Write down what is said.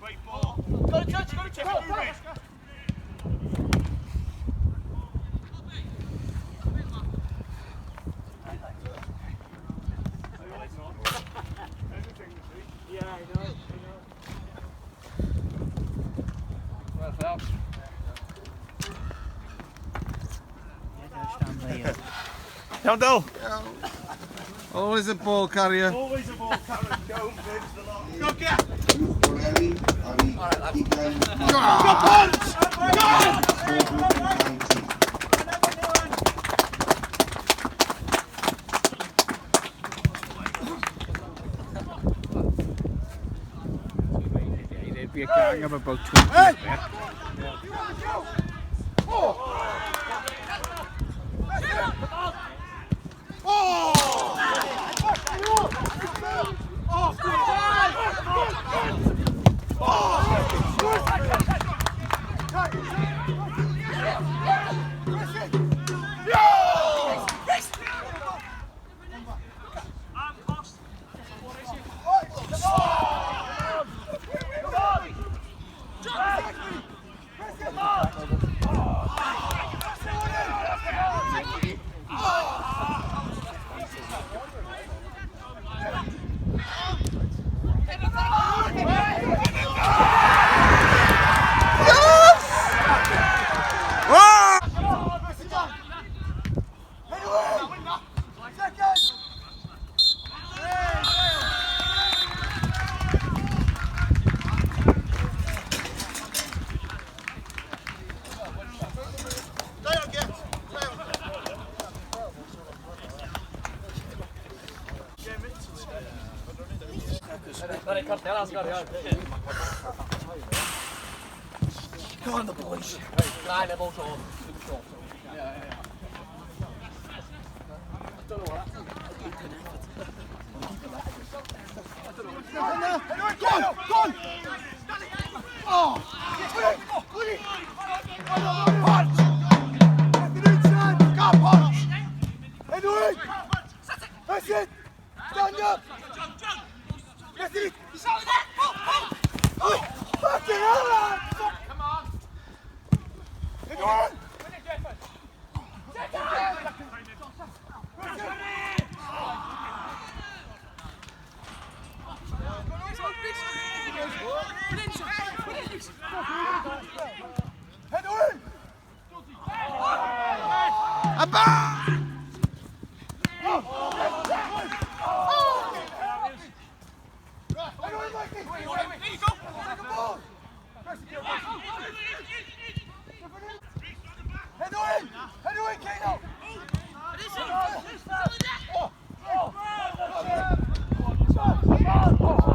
Great ball. Go to church, go to church. Yeah, I know. Well, Phelps. Iawn, Del. Always a ball carrier. Always a ball carrier. Go, moves the lot. Go get. Corelli ar ei 20 Go, Pont! Go! 490. There'd be a gang of about 20 up there. Come on, the boys. Go on, go on! Oh! Punch! Go, punch! Edwin! That's it! Stand up! That's it! Fucking hell, lad! Come on! Edwin! Edwin! Abba! Edwin, Mikey! Second ball! Edwin! Edwin, Keno! Oh!